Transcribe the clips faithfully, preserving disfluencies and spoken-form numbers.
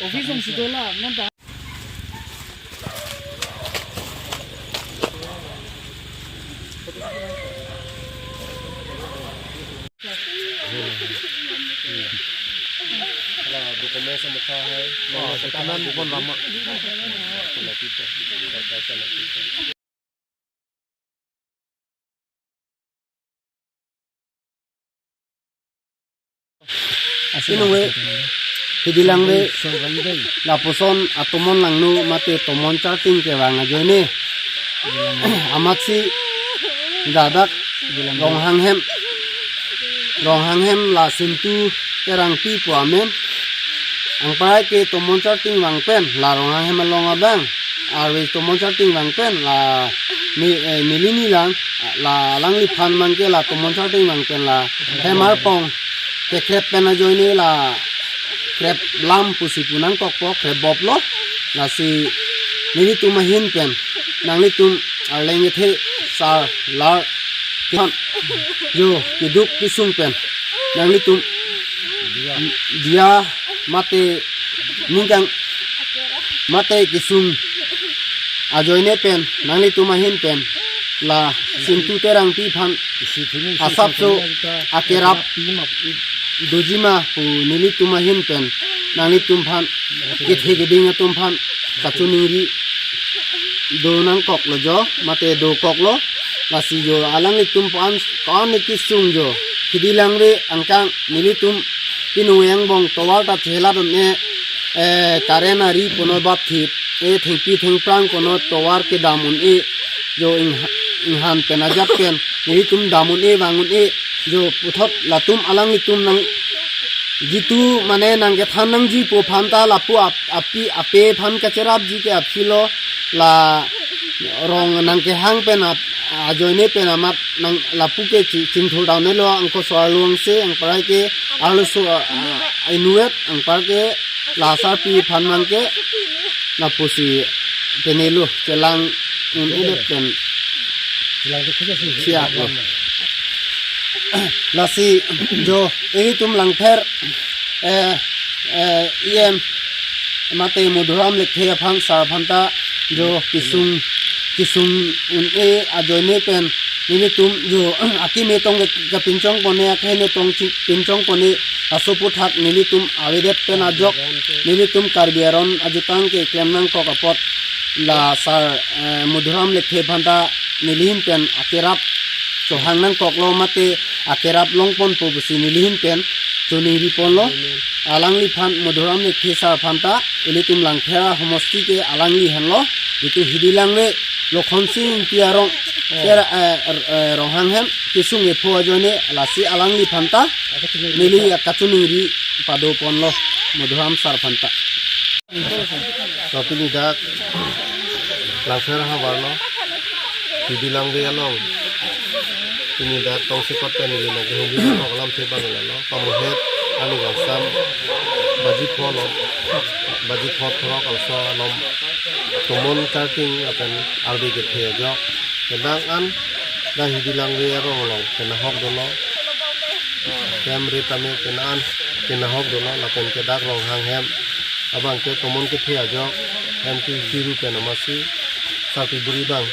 Office sung sudah lah, non ta. Ala document sa mukha hai. Oh, document bukon lama. Inut we, Hidi Langve, lapuson atomon langno mate tomon charting kevang ajoine, amatsi ladak Ronghang hem, Ronghang hem la Sintu Terangpi pu amen. Angparai ke tomon charting vang pen la Ronghang hem along abang, arve tomon charting vang pen la ni, eh, neli nilang, la alangliphan man ke la tomon charting vang pen la hem arpong kekrep pen ajoine la krep lam pusi pu nangkokpo, krep boplo. Lasi nelitum ahin pen nanglitum arleng kethe sar lar kephan, jo keduk kesung pen nanglitum diya mate ningkang mate kesung ajoine pen nanglitum ahin pen la Sintu Terangpi aphan asapso akerap dojima pu nelitum ahin pen nanglitum aphan kethe keding atum aphan kachiningri do nangkoklo jo, mate dokoklo. Lasi jo alanglitum aphan ko-an kesung jo, Hidi Langve angkang nelitum inut angbong tovar ta chelat un-e, eh, current ari puno bap thip, eh, thengpi thengphrang puno tovar kedam un-e, jo ing-, inghan pen ajat pen nelitum dam un-e vang un-e, jo puthot latum alanglitum nang jitu mane nangkethan nangjipo aphan ta lapu ap-, api ape aphan kacherapji ke aphi lo, la rong nangkehang pen ap-, ajoine pen amat nang lapu ke chi-, chingthur down lo, angko so-arlo angse, angparai ke arloso, ah, ah, inut, angpar ke la sarpi aphan man ke lapusi penelo, chelang un-edet pen siak lo. Lasi jo ilitum Langpher, eh, eh, E M mate Madhuram Lekthe aphan sar aphan ta jo kesung, kesung un-e ajoine pen nelitum jo akeme tong ke kapinchong pon-e, akehene tong chi-, pinchong pon-e, aso aphuthak nelitum avedet pen ajok nelitum Karbi aron ajutang keklem nangkok apot la sar, eh, Madhuram Lekthe aphan ta neli ahin pen akerap chohang nangkoklo mate akerap longponpo pusi neli ahin pen chiningri ponlo. Alangliphan Madhuram Lekthe sar aphan ta ilitum Langpher ahomosti ke alangli henlo, itum Hidi Langve Lokhonsing Ingti arong, oh, Tera-, eh, eh, Ronghang hem kesung epho ajoine lasi alangliphan ta neli akachiningri pado ponlo Madhuram sar aphan ta. Lapen pini dak Langpher havar lo, Hidi Langve along pini dak tongsekot pen neli nangkehumri nangkok alamthe abang lalo. Pamuhet ani gangsam baji pho lo, baji pho throk arloso along tomon charting lapen arve kethe ajok kedang an dak Hidi Langve arong along kenahok dolo. Hem rit tame kenan kenahok dolo, lapen ke dak Ronghang hem abang ke tomon kethe ajok hem ke kiru pen amatsi sarpi buri abang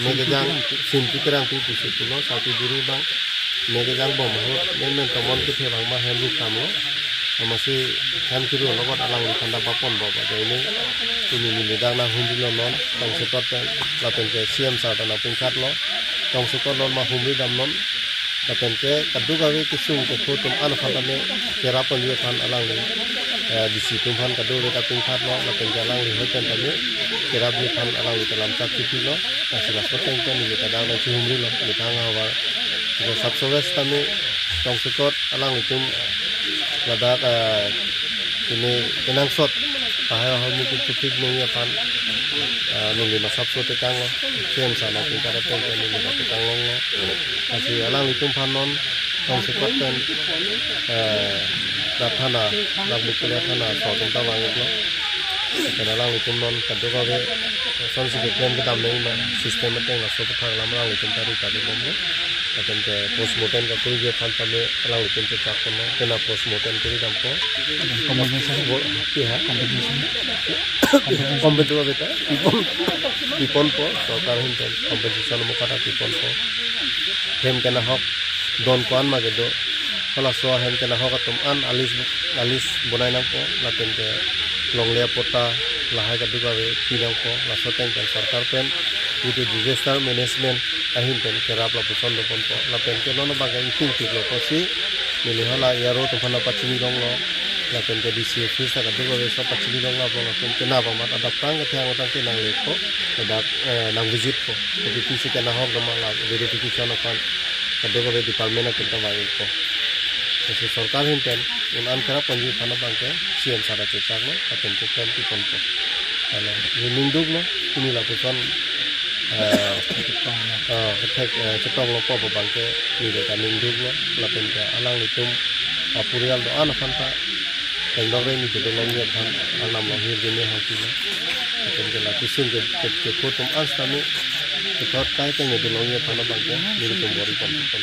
ne kejang Sintu Terangpi pusi pulo, sarpi buri abang ne kejang bom ahut menmen tomon kethe abang ma hem ruk tanglo. Amatsi hem kiru along kot alangliphan ta paponbom ajoine pini neli dak nanghumrilo non tongsekot pen, lapen ke C M sar ta nangpingkhatlo, tongsekot non ma humri damnon. Lapen ke kadokave kesung kepho atum an aphan tame kerap ponji aphan alangli, eh, D C atum aphan kadokave ta pingkhatlo, lapen ke alangli hoi pen tame kerapji aphan alangli ta lam chak chipilo. Lasi laso ateng pen neli ta dak nangchihumrilo, methang havar. Ke sap sowes tame tongsekot alanglitum ladak, eh, pini kenangsot pahai ahormu keputhik nangji aphan, eh, neli masapso tekanglo, C M sar nangpingkhat ateng pen neli ta tekang longlo. Lasi alanglitum aphan non tongsekot pen, eh, dak thana, dak Bokolia thana so atum ta vang-iklo. Lapen alanglitum non kadokave sonsi keklem kedam nangji ma system ateng laso aputhak alam alanglitum ta ri ta debomlo. Lapen ke postmortem kakuriji aphan tame alanglitum chechak ponlo. Kena postmortem kuri dampo. Compensation. Bo-, pi ha? Compensation. Compensation. Compensation beta. Pipon. Piponpo. Sorkar ahin pen compensation mo kada piponpo. Hem kenahok don ko-an ma kedo. Halaso hem kenahok atum an a-list, a-list bonai nangpo. Lapen ke longle apatta lahai kadokave pi nangpo. Laso ateng pen sorkar pen itum disaster management ahin pen kerap lapuson doponpo. Lapen ke non abang ke ingting tiklo pusi neli hala A R O atum aphan pachini longlo. Lapen ke D C office ta kadokave so pachini longlo, abang atum kena abang mat adap tang kethe angtang ke nanglepo. Adap, eh, nang visit po. Jadi pisi kenahok doma la verification aphan kadokave department atum ta vangpo. Lasi sorkar ahin pen un-an kerap ponji aphan abang ke C M sir ta chechaklo, lapen ke klem piponpo. Hala, neli ning duklo, pini lapuson, eh, eh, kethek, eh, chetonglo pu abang ke neli ta ning duklo, lapen ke alanglitum apurial do-an aphan ta tengdok rengni kedolongji aphan arnam along hirjume hangpilo. Lapen ke la kesung ke, ke, kekho atum an sitame kethot kaiteng kedolongji aphan abang ke nelitum bor-i ponpon.